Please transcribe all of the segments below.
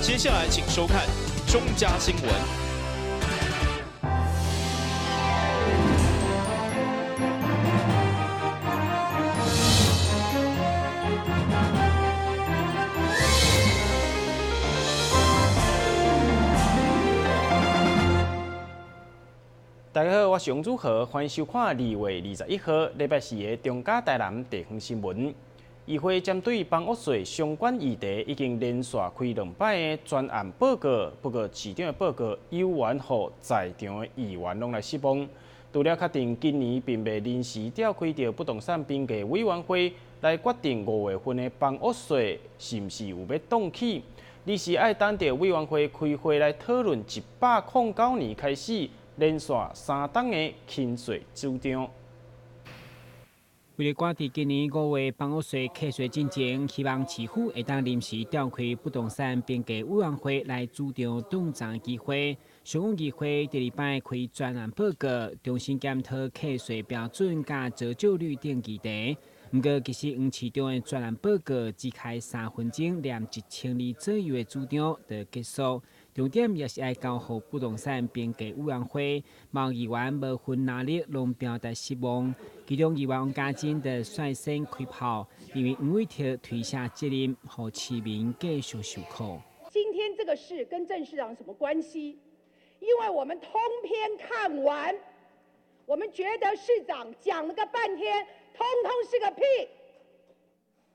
接下來請收看中嘉新聞。大家好，我是王祖豪，歡迎收看2月21號禮拜四的中嘉台南地方新聞。議會針對房屋稅相關議題已經連續開兩擺的專案報告，不過市長的報告猶原予在場的議員攏來失望。除了確定今年並未臨時召開著不動產評價委員會來決定五月份的房屋稅是毋是有欲凍起，而是愛等著委員會開會來討論109年開始連續三冬的輕稅主張。為了趕佇今年五月房屋稅課稅進前，希望市府會當臨時召開不動產評價委員會來主張凍漲機會。上午議會第二擺開專案報告，重新檢討課稅標準佮折舊率等議題。毋過，其實黃市長的專案報告只開3分鐘，連1200左右的主張就結束。重點也是愛交予不動產評價委員會，某議員無分藍綠攏表達失望。其中議員王家珍就率先開炮，認為黃偉哲推卸責任，予市民繼續受苦。今天這個事跟鄭市長什麼關係？因為我們通篇看完，我們覺得市長講了個半天，通通是個屁。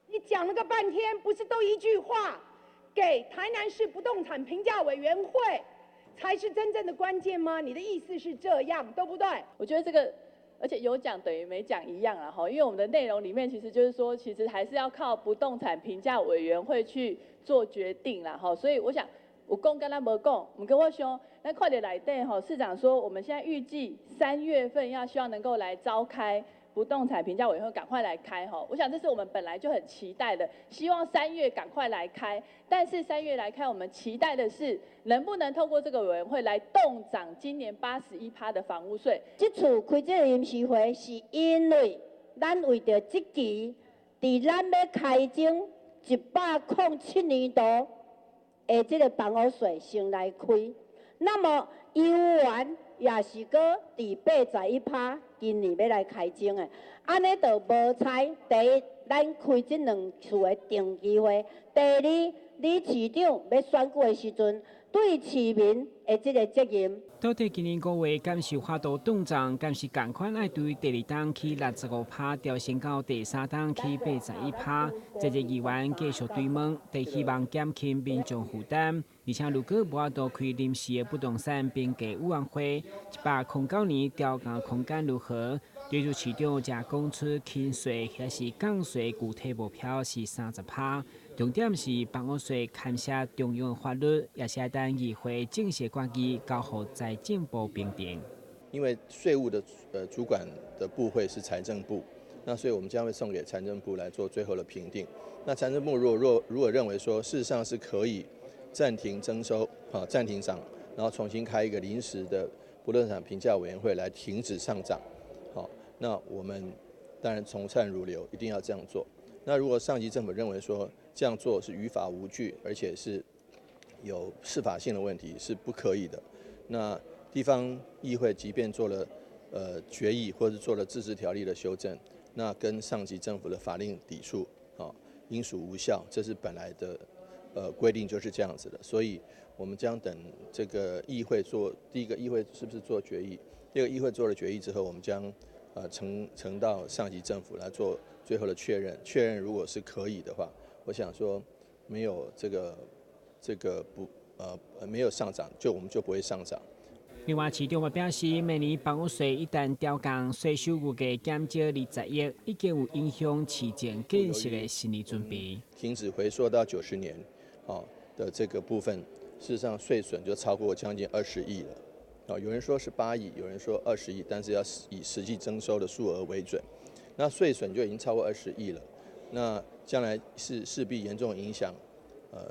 你講了個半天，不是都一句話？給台南市不動產評價委員會才是真正的關鍵嗎？你的意思是這樣，對不對？我覺得這個，而且有講等於沒講一樣啊！哈，因為我們的內容裡面其實就是說，其實還是要靠不動產評價委員會去做決定啦！哈，所以我想有講敢若無講，毋過我想，咱看著內底吼，市長說我們現在預計3月份要希望能夠來召開不動產評價委員會，趕快來開吼！我想這是我們本來就很期待的，希望三月趕快來開。但是三月來開，我們期待的是能不能透過這個委員會來凍漲今年81趴的房屋稅。這次開這個臨時會，是因為咱為著這期，佇咱欲開徵107年度的這個房屋稅先來開，那麼猶原也是閣佇81趴，今年欲來開徵的，按呢就無彩。第一，咱開這兩次的定期會；第二，你市長欲選舉的時陣，對市民的這個責任。到底今年五月敢是有法度凍漲，敢是仝款愛對第二冬起65趴，調升到第三冬起81趴？這個議員繼續追問，佇希望減輕民眾負擔，而且如果無法度開臨時的不動產評價委員會，109年調降空間如何？對於市長才講出輕稅抑是降稅具體目標是30趴，重點是房屋稅牽涉中央法律，也是愛等議會正式決議交予財政部評定。因為稅務的主管的部會是財政部，那所以我們將會送給財政部來做最後的評定。那財政部如果認為說事實上是可以暫停徵收啊，暫停漲，然後重新開一個臨時的不動產評價委員會來停止上漲，好，那我們當然從善如流，一定要這樣做。那如果上級政府認為說這樣做是於法無據，而且是有適法性的問題，是不可以的。那地方議會即便做了決議，或者做了自治條例的修正，那跟上級政府的法令抵觸，啊，應屬無效。這是本來的規定就是這樣子的。所以我們將等這個議會做第一個議會是不是做決議？第二個議會做了決議之後，我們將呈到上級政府來做最後的確認。確認如果是可以的話，我想說沒有這個不沒有上漲，就我們就不會上漲。另外，市長嘛表示，明年房屋稅一旦調降，稅收預計減少20億，已經有影響市政建設的心理準備。停止回溯到90年，的這個部分，事實上稅損就超過將近二十億了。啊，有人說是8億，有人說二十億，但是要以實際徵收的數額為準。那稅損就已經超過二十億了。那將來是勢必嚴重影響，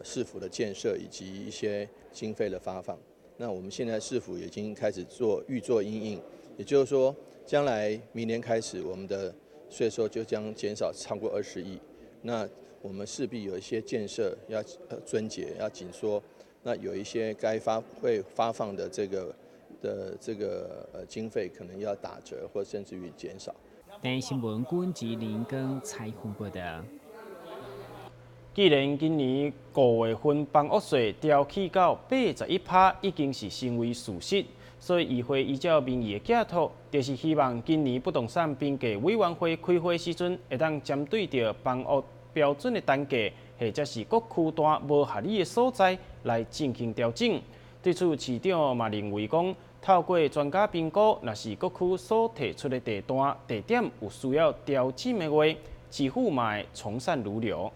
市府的建設以及一些經費的發放。那我們現在市府已經開始做預做因應，也就是說，將來明年開始，我們的稅收就將減少超過二十億。那我們勢必有一些建設要撙節、要緊縮，那有一些该发会发放的这个经费可能要打折或甚至於減少。台新聞軍吉林跟采訪報道。既然今年5月份房屋稅調起到81%，已經是成為事實，所以議會依照民意的寄託，就是希望今年不動產評價委員會開會時陣，會當針對著房屋標準的單價，或者是各區段無合理的所在來進行調整。對此，市長嘛認為講，透過專家評估，若是各區所提出的地段地點有需要調整的話，市府嘛會從善如流。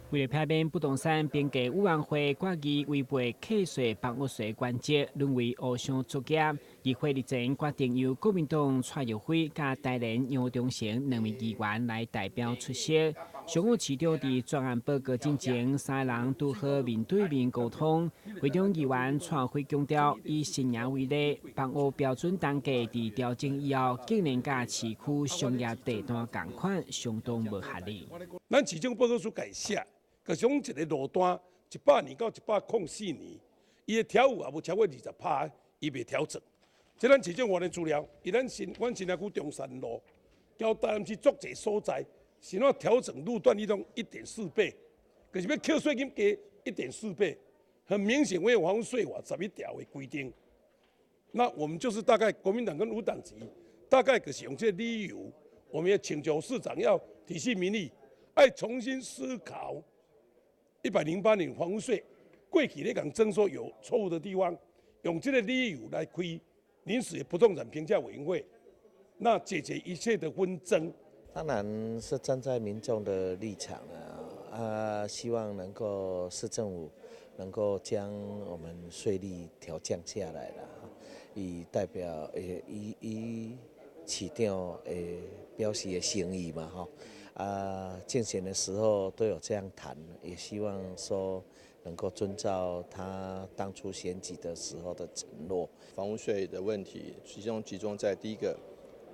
為了避免不動產評價委員會決議違背課稅房屋稅原則，淪為烏箱作業，議會日前決定由國民黨蔡若輝佮台聯楊忠誠兩位議員來代表出席。上午市長佇專案報告進前，三个人拄好面對面溝通。會中議員蔡若輝強調，以新營為例，房屋標準單價佇調整以後，竟然佮市區商業地段仝款，相當無合理。咱市政報告書共寫，就是講一個路段100年到104年，伊的調幅也無超過20%，伊袂調整。這咱市政府的資料，伊咱新阮新營區中山路，交台南市足濟所在，是怎調整路段，伊攏1.4倍，可是欲扣稅金加1.4倍，很明顯違反房屋稅法11條的規定。那我們就是大概國民黨跟無黨籍，大概就是用這個理由，我們也請求市長要體恤民意，愛重新思考108年房屋稅過去咧共徵收有錯誤的地方，用這個理由來開臨時的不動產評價委員會，那解決一切的紛爭。當然是站在民眾的立場啊，啊，希望能夠市政府能夠將我們稅率調降下來啦，以代表以市長表示的誠意嘛，吼。啊，競選的時候都有這樣談，也希望說能夠遵照他當初選舉的時候的承諾。房屋稅的問題，其中集中在第一個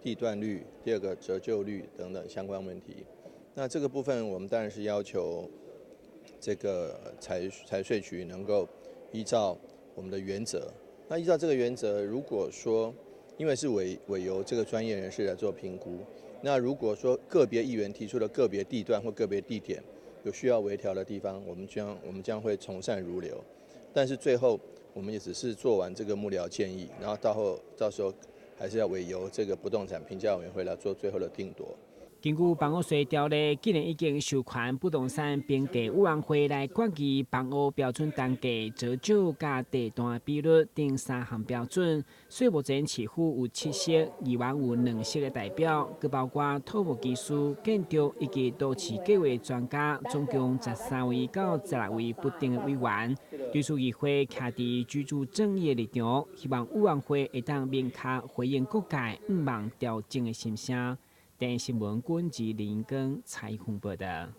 地段率，第二個折舊率等等相關問題。那這個部分，我們當然是要求這個財稅局能夠依照我們的原則。那依照這個原則，如果說因為是委由這個專業人士來做評估，那如果說個別議員提出的個別地段或個別地點有需要微調的地方，我們將會從善如流。但是最後我們也只是做完這個幕僚建議，然後到時候還是要委由這個不動產評價委員會來做最後的定奪。根據房屋稅條例，既然已經授權不動產評價委員會來決議房屋標準單價、折舊佮地段比率等三項標準。所以目前市府有七席，議員有兩席的代表，閣包括土木技師、建築以及都市計劃專家，總共13位到16位不定的委員。對此議會徛佇居住正義的立場，希望委員會會當明確回應各界向望調整的心聲。電視新聞軍吉林根采訪報道。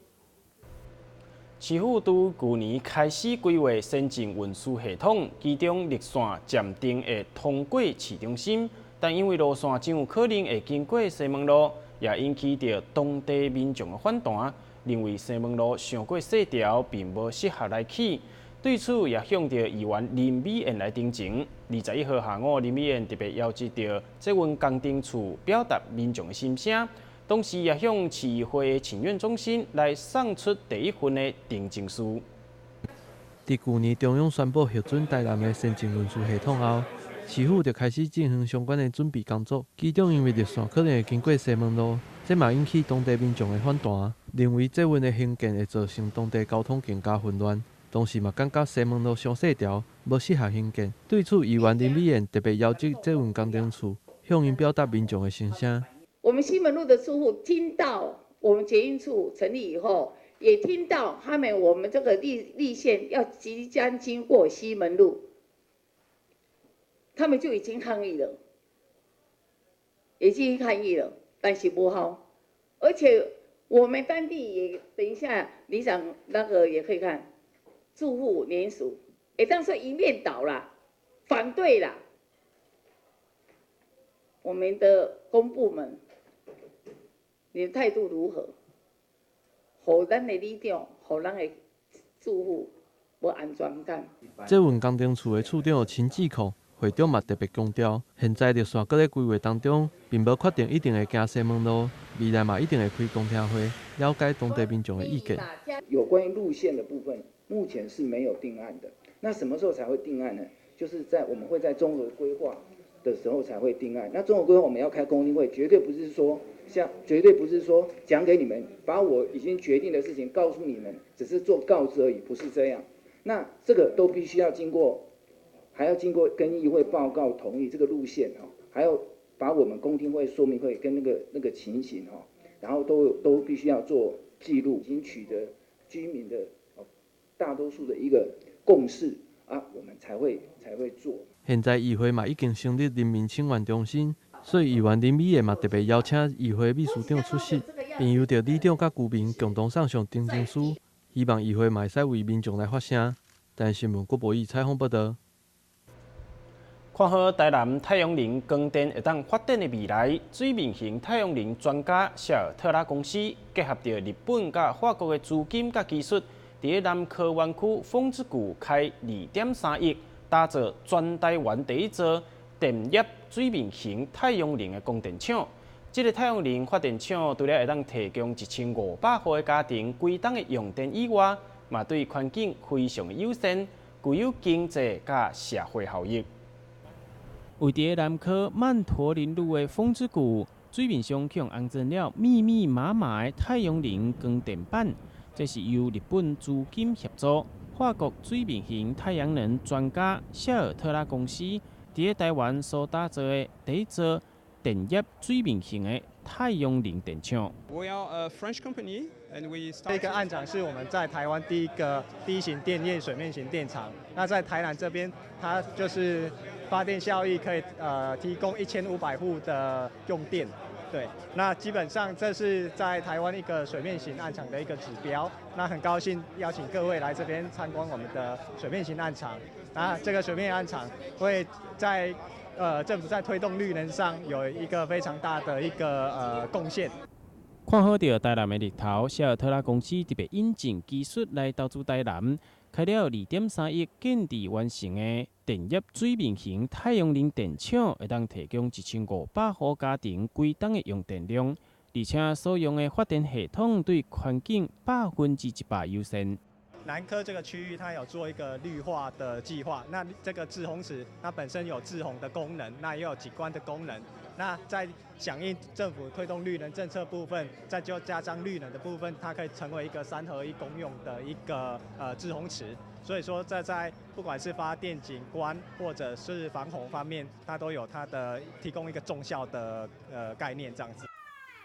市府對舊年開始規劃先進運輸系統，其中綠線暫定會通過市中心，但因為路線真有可能會經過西門路，也引起著當地民眾的反彈，認為西門路傷過細條，並無適合來起。對此，也向著議員林美燕來陳情。21號下午，林美燕特別邀集著捷運工程處表達民眾的心聲，同時也向市議會請願中心來送出第一份的陳情書。佇舊年中央宣布核准台南的先進運輸系統後，市府就開始進行相關的準備工作。其中，因為綠線可能會經過西門路，這嘛引起當地民眾的反彈，認為捷運的興建會造成當地交通更加混亂。同時嘛，感覺西門路傷細條，無適合興建。對此，議員林美燕特別邀集捷運工程處，向𪜶表達民眾的心聲。我們西門路的住戶聽到我們捷運處成立以後，也聽到他們我們這個綠線要即將經過西門路，他們就已經抗議了，已經抗議了，但是無效。而且我們當地也，等一下里長那個也可以看。住戶聯署，會當說一面倒啦，反對啦。我們的公部門，你的態度如何？予咱的里長，予咱的住戶無安全感。捷運工程處的處長陳志孔會長嘛特別強調，現在綠線閣咧規劃當中，並無確定一定會行西門路，未來嘛一定會開公聽會，了解當地民眾的意見。有關於路線的部分，目前是沒有定案的。那什麼時候才會定案呢？就是在我們會在綜合規劃的時候才會定案。那綜合規劃我們要開公聽會，絕對不是說像，絕對不是說講給你們，把我已經決定的事情告訴你們，只是做告知而已，不是這樣。那這個都必須要經過，還要經過跟議會報告同意這個路線哦，還要把我們公聽會、說明會跟那個情形哦，然後都必須要做記錄，已經取得居民的大多數的一個共識啊，我們才會做。現在議會嘛已經成立人民請願中心，所以議員林美惠嘛特別邀請議會秘書長出席，並由著里長佮居民共同送上呈請書，希望議會嘛會使為民眾來發聲。台新聞郭博義採訪報導。看好台南太陽能光電會當發展的未來，水面型太陽能專家夏爾特拉公司結合著日本佮法國的資金佮技術，佇南科園區風之谷開2.3億，打造全台灣第一座電液水面型太陽能的光電廠。這个太陽能發電廠除了會當提供1500戶的家庭規冬的用電以外，嘛對環境非常的友善，具有經濟佮社會效益。位佇南科曼陀林路的風之谷，水面上去安裝了密密麻麻的太陽能光電板，這是由日本資金協助，法國水面型太陽能專家夏爾特拉公司佇台灣所打造的第一座電液水面型的太陽能電廠。 We are a French company and we 這個案場是我們在台灣第一個第一型電液水面型電廠。那在台南這邊，它就是發電效益可以提供1500戶的用電。對，那基本上這是在台灣一個水面型案場的一個指標。那很高興邀請各位來這邊參觀我們的水面型案場。那這個水面案場會在政府在推動綠能上有一個非常大的一個貢獻。看好著台南的日頭，夏爾特拉公司特別引進技術來投資台南，開了2.3億建置完成的電液水面型太陽能電廠，會當提供1500戶家庭規冬的用電量，而且所用的發電系統對環境100%友善。南科這個區域，它有做一個綠化的計劃。那這個滯洪池，它本身有滯洪的功能，那也有景觀的功能。那在響應政府推動綠能政策部分，再就加上綠能的部分，它可以成為一個三合一功用的一個滯洪池。所以說，在不管是發電景觀或者是防洪方面，它都有它的提供一個綜效的概念這樣子。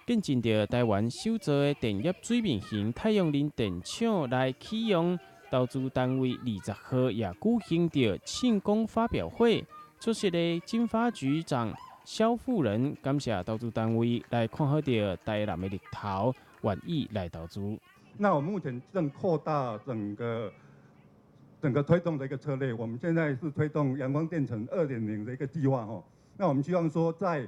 見證著台灣首座的電液水面型太陽能電廠來啟用，投資單位20號也舉行著慶功發表會，出席的經發局長蕭富仁感謝投資單位來看好著台南的日頭，願意來投資。那我們目前正擴大整個推動的一個策略，我們現在是推動陽光電城2.0的一個計劃吼。那我們希望說在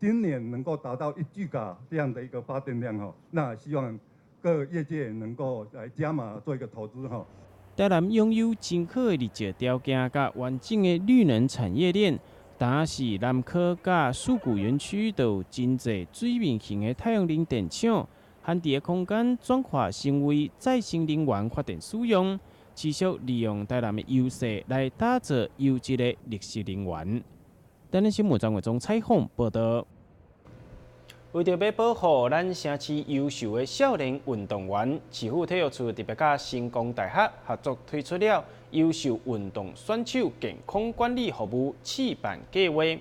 今年能夠達到1 GW 這樣的一個發電量吼，那希望各業界能夠來加碼做一個投資吼。台南擁有真好的日照條件佮完整的綠能產業鏈，但是南科佮四股園區都有真濟水面型的太陽能電廠，閒置的空間轉化成為再生能源發電使用，持續利用台南的優勢來打造優質的綠色能源。台南新聞張偉忠採訪報導。為著欲保護咱城市優秀的少年運動員，市府體育處特別佮成功大學合作推出了優秀運動選手健康管理服務試辦計劃，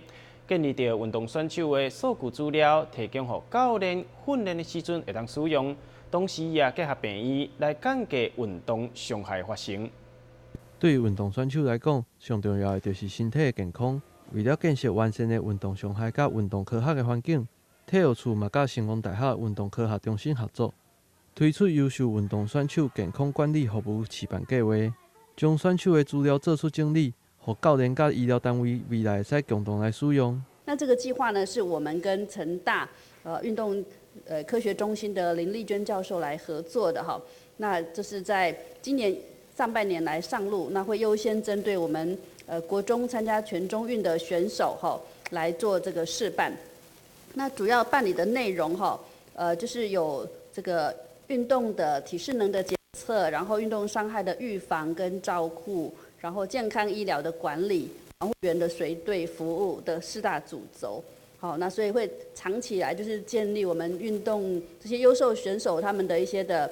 建立著運動選手的數據資料，提供予教練訓練的時陣會當使用，同時也結合病院來降低運動傷害發生。對於運動選手來講，上重要的就是身體的健康。為了建設完善的運動傷害佮運動科學的環境，體育處嘛佮成功大學運動科學中心合作，推出優秀運動選手健康管理服務試辦計劃，將選手的資料做出整理，予教練佮醫療單位未來會使共同來使用。那這個計劃呢，是我們跟成大運動科學中心的林麗娟教授來合作的哈。那這是在今年。上半年來上路，那會優先針對我們國中參加全中運的選手哈來做這個試辦。那主要辦理的內容哈，就是有這個運動的體適能的檢測，然後運動傷害的預防跟照護，然後健康醫療的管理，防護員的隨隊服務的四大主軸。好，那所以會長期來就是建立我們運動這些優秀選手他們的一些的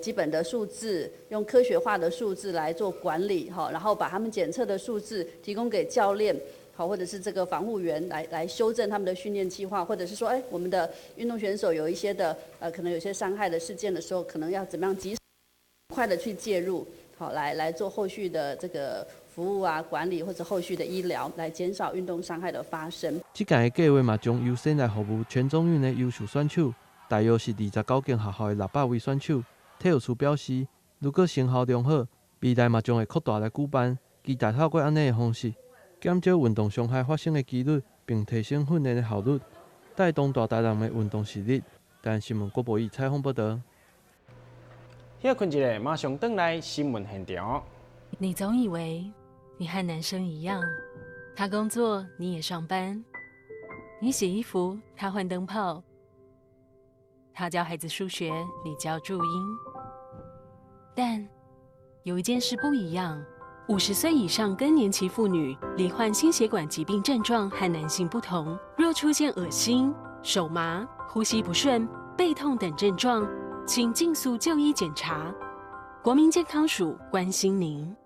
基本的數字，用科學化的數字來做管理，哈，然後把他們檢測的數字提供給教練，好，或者是這個防護員來修正他們的訓練計劃，或者是說，哎，我們的運動選手有一些的可能有些傷害的事件的時候，可能要怎麼樣及時快的去介入，好，來做後續的這個服務啊、管理或者後續的醫療，來減少運動傷害的發生。這屆的計劃嘛，將優先來服務全中運的優秀選手，大約是29間學校的600位選手。體育處表示，如果成效良好，未來嘛將會擴大來舉辦，期待透過按呢的方式，減少運動傷害發生的幾率，並提升訓練的效率，帶動大台南的運動實力。台南新聞郭博義採訪報導。歇睏一下，馬上轉來新聞現場。你總以為你和男生一樣，他工作你也上班，你洗衣服他換燈泡，他教孩子數學你教注音。但有一件事不一樣：50歲以上更年期婦女罹患心血管疾病症狀和男性不同，若出現噁心、手麻、呼吸不順、背痛等症狀，請盡速就醫檢查。國民健康署關心您。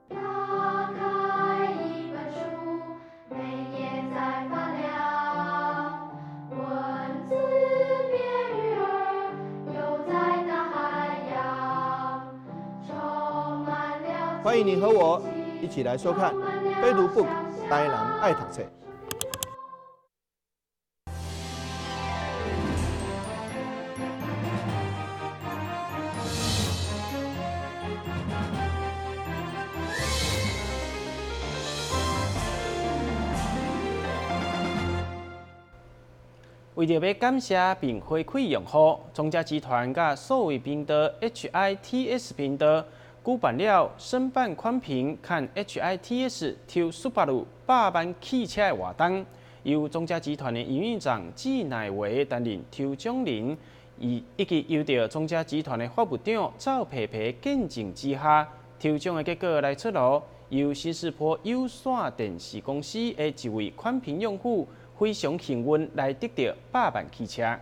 歡迎你和我一起來收看《非讀 book 台南愛讀冊》。為著欲感謝並回饋用戶，中嘉集團佮數位頻道 HITS 頻道舉辦了申辦寬頻看 HITS 抽蘇巴魯100萬汽車的活動，由中嘉集團的營運長紀乃維擔任抽獎人，以及由著中嘉集團的法務長趙皮皮見證之下，抽獎的結果來出爐，由新市坡有線電視公司的一位寬頻用戶非常幸運來得到100萬汽車。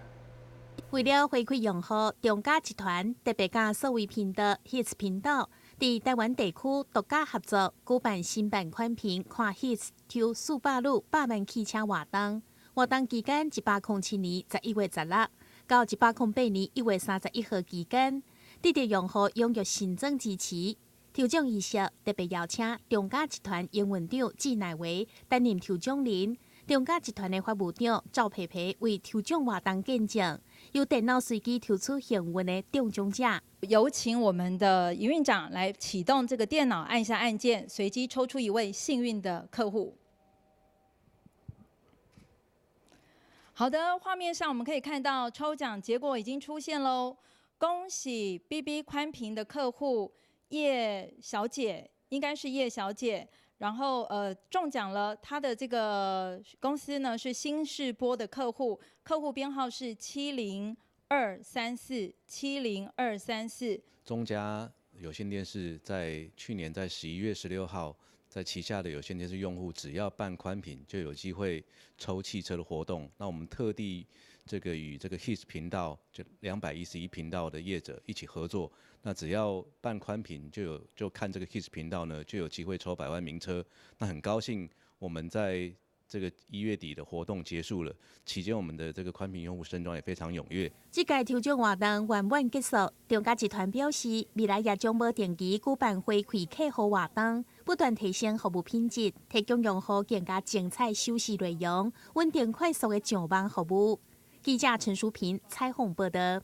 為了回饋用戶，中嘉集團特別佮數位頻道 HITS 頻道，佇台灣地區獨家合作，舉辦新版寬頻看 HITS 抽蘇巴魯100萬汽車活動。活動期間107年11月16到108年1月31號期間，得到用戶踴躍申請支持。抽獎儀式特別邀請中嘉集團營運長紀乃維擔任抽獎人。中嘉集團的法務長趙皮皮為抽獎活動見證，由電腦隨機抽出幸運的中獎者。有請我們的營運長來啟動這個電腦，按下按鍵，隨機抽出一位幸運的客戶。好的，畫面上我們可以看到抽獎結果已經出現嘍，恭喜 BB 寬頻的客戶葉小姐，應該是葉小姐。然後中獎了，他的這個公司呢是新世波的客戶，客戶編號是70234 70234。中嘉有線電視在去年在11月16號，在旗下的有線電視用戶只要辦寬頻就有機會抽汽車的活動。那我們特地這個與這個 HITS 頻道就211頻道的業者一起合作。那只要辦寬頻就看這個 HITS 頻道呢，就有機會抽100萬名車。那很高興我們在這個1月底的活動結束了，期間我們的這個寬頻用戶申裝也非常踴躍。這屆抽獎活動圓滿結束，中嘉集團表示，未來也將無定期舉辦回饋客戶活動，不斷提升服務品質，提供用戶更加精彩收視內容，穩定快速的上網服務。記者陳淑萍採訪報道。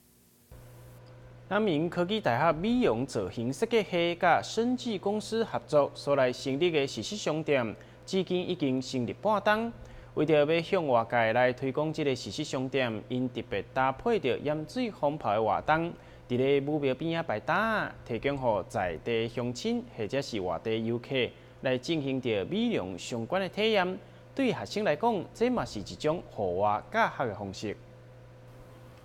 南明科技大學美容造型設計系佮生技公司合作所來成立的實習商店，至今已經成立半冬。為著欲向外界來推廣這个實習商店，𪜶特別搭配著鹽水風炮的活動，佇咧武廟邊仔擺擔，提供予在地鄉親或者是外地遊客來進行著美容相關的體驗。對學生來講，這嘛是一種戶外教學的方式。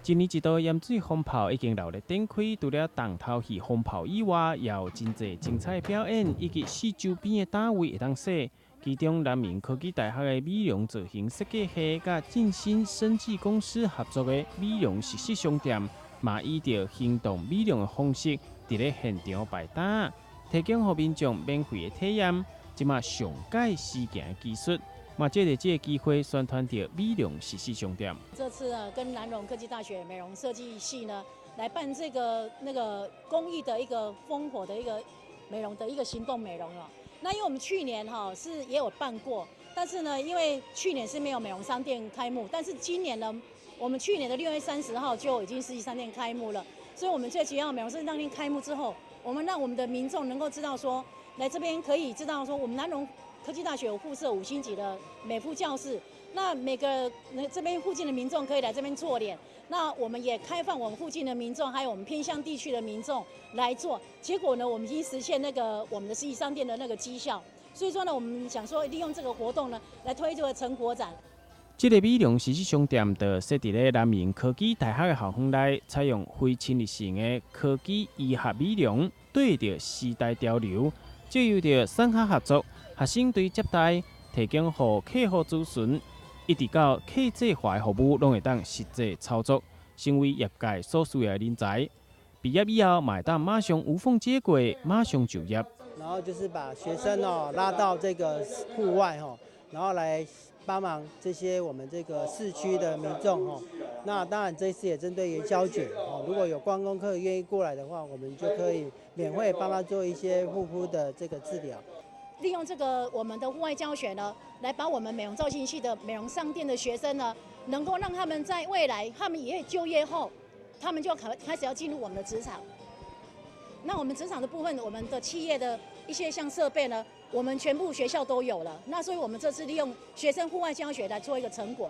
一年一度的鹽水風炮已經熱烈展開，除了重頭戲風炮以外，也有真濟精彩表演，以及四周邊的攤位會當踅。其中，南明科技大學的美容造型設計系佮振興生技公司合作的美容實習商店，嘛以著行動美容的方式，佇咧現場擺攤，提供予民眾免費的體驗。這馬上蓋時行的技術，嘛藉著這个機會宣傳著美容實習商店。這次呢，跟南榮科技大學美容設計系呢，來辦這個那個公益的一個烽火的一個美容的一個行動美容啊。那因為我們去年哈是也有辦過，但是呢，因為去年是沒有美容商店開幕，但是今年呢，我們去年的6月30號就已經實體商店開幕了，所以我們最主要美容商店開幕之後，我們讓我們的民眾能夠知道說，來這邊可以知道說，我們南榮科技大學有附設5星級的美膚教室，那每個那這邊附近的民眾可以來這邊做臉，那我們也開放我們附近的民眾，還有我們偏鄉地區的民眾來做，結果呢，我們已經實現那個我們的實體商店的那個績效，所以說呢，我們想說利用這個活動呢，來推這個成果展。這个美容實習商店就設佇咧南明科技大學的校園內，採用非侵入性的科技醫學美容，對著時代潮流，藉由著產學合作，學生對接待提供予客戶諮詢，一直到客製化的服務，攏會當實際操作，成為業界所需要的人才。畢業以後，嘛會當馬上無縫接軌，馬上就業。然後就是把學生哦拉到這個戶外吼，然後來幫忙這些我們這個市區的民眾吼。那當然這次也針對元宵節哦，如果有觀光客願意過來的話，我們就可以免費幫他做一些護膚的這個治療。利用這個我們的戶外教學呢，來把我們美容造型系的美容商店的學生呢，能夠讓他們在未來他們也就業後，他們就開始要進入我們的職場。那我們職場的部分，我們的企業的一些像設備呢，我們全部學校都有了。那所以我們這次利用學生戶外教學來做一個成果。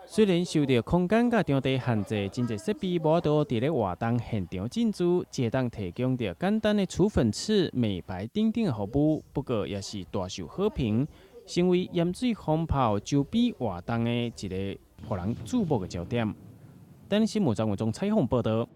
雖然受著空間佮場地限制，真濟設備無法度佇咧活動現場進駐，只會當提供著簡單的除粉刺、美白等等的服務。不過也是大受好評，成為鹽水風炮周邊活動的一個予人注目的焦點。等新聞張文忠採訪報導。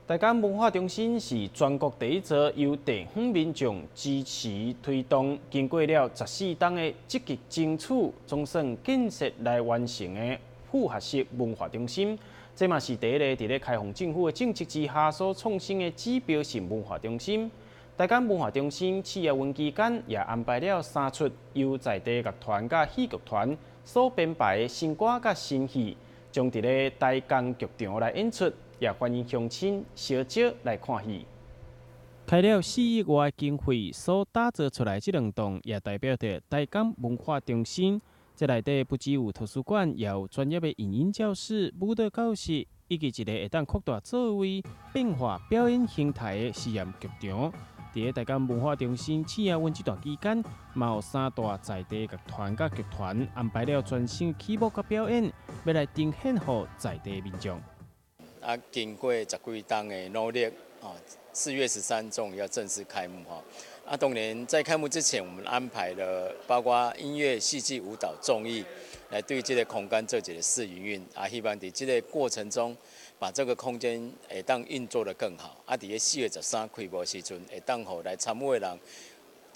台港文化中心是全國第一座由地方民眾支持推動，經過了14冬的積極爭取，總算建設來完成的複合式文化中心。這嘛是第一个佇咧開放政府的政策之下所創新的指標性文化中心。台港文化中心試營運期間，也安排了三齣由在地樂團佮戲劇團所編排的新歌佮新戲，將佇咧台江劇場來演出。也歡迎鄉親相招來看戲。開了4億外經費所打造出來這兩棟，也代表著台港文化中心。這內底不只有圖書館，也有專業的影音教室、舞蹈教室，以及一个會當擴大座位、變化表演形態的實驗劇場。佇咧台港文化中心試營運這段期間，嘛有三大在地樂團佮劇團安排了全新曲目佮表演，欲來呈獻予在地民眾。啊，經過十幾冬的努力，哦，4月13終於要正式開幕哈。啊，當然在開幕之前，我們安排了包括音樂、戲劇、舞蹈、綜藝，來對這個空間做一個試營運。啊，希望佇這個過程中，把這個空間會當運作得更好。啊，佇咧4月13開幕時陣，會當予來參與的人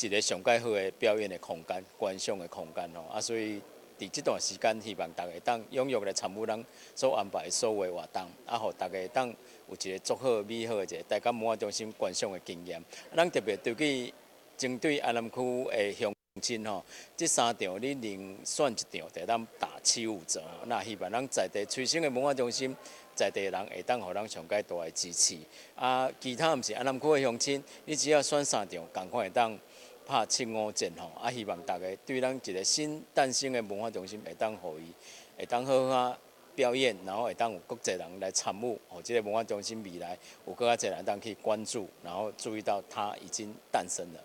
一个上蓋好的表演的空間、觀賞的空間吼。啊，所以佇這段時間，希望大家會當踴躍來參與咱所安排的所有的活動，啊，予大家會當有一个足好美好的一个台港文化中心觀賞的經驗。咱特別對去針對安南區的鄉親吼，這三場你另選一場，就會當打75折。那希望咱在地催生的文化中心，在地人會當予咱上蓋大的支持。啊，其他毋是安南區的鄉親，你只要選三場，仝款會當拍75折吼。啊，希望大家對咱一个新誕生的文化中心會當予伊，會當好好表演，然後會當有閣濟人來參與，予這个文化中心未來有閣較濟人當去關注，然後注意到它已經誕生了。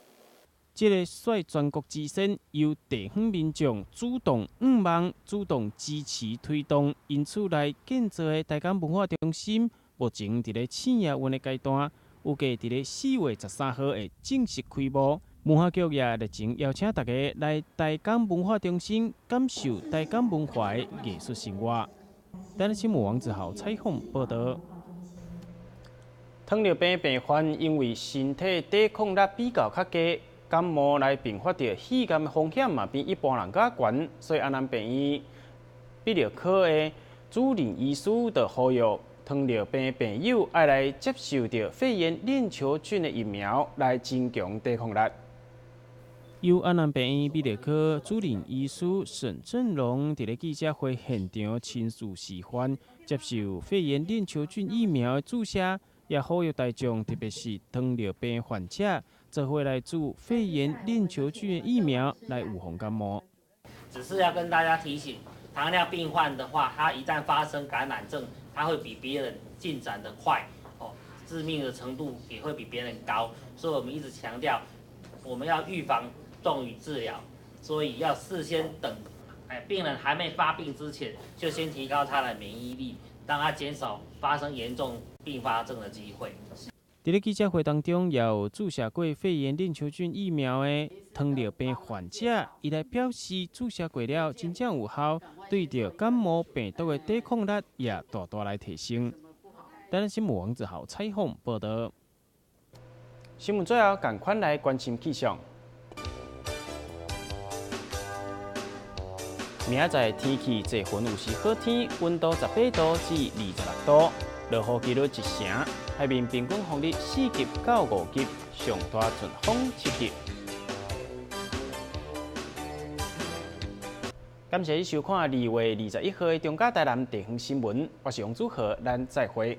這个率全國之先，由地方民眾主動向望、主動支持推動，因此來建造的台港文化中心，無目前佇咧試營運的階段，預計佇咧4月13號會正式開幕。文化局也熱情邀請大家來台港文化中心感受台港文化的藝術生活。台南新聞王子豪採訪報導。糖尿病病患因為身體抵抗力比較較低，感冒來併發著肺癌的風險嘛比一般人較懸，所以安南病院泌尿科的主任醫師就呼籲糖尿病病友愛來接受著肺炎鏈球菌的疫苗，來增強抵抗力。由安南病院泌尿科主任醫師沈振龍佇咧記者會現場親自示範接受肺炎鏈球菌疫苗的注射，也呼籲大眾，特別是糖尿病患者，做伙來注肺炎鏈球菌的疫苗來預防感冒。只是要跟大家提醒，糖尿病患的話，他一旦發生感染症，他會比別人進展得快，哦，致命的程度也會比別人高。所以我們一直強調，我們要預防重於治療，所以要事先等，病人還沒發病之前，就先提高他的免疫力，讓他減少發生嚴重併發症的機會。佇咧記者會當中，也有注射過肺炎鏈球菌疫苗的糖尿病患者，伊來表示注射過了真正有效，對著感冒病毒的抵抗力也大大來提升。台南新聞王子豪採訪報導。新聞最後，仝款來關心氣象。明仔載天氣濟雲有時好天，溫度18度至26度，落雨幾率1成，海面平均風力4級到5級，上大陣風7級。感謝你收看2月21號的中嘉台南地方新聞，我是王祖豪，咱再會。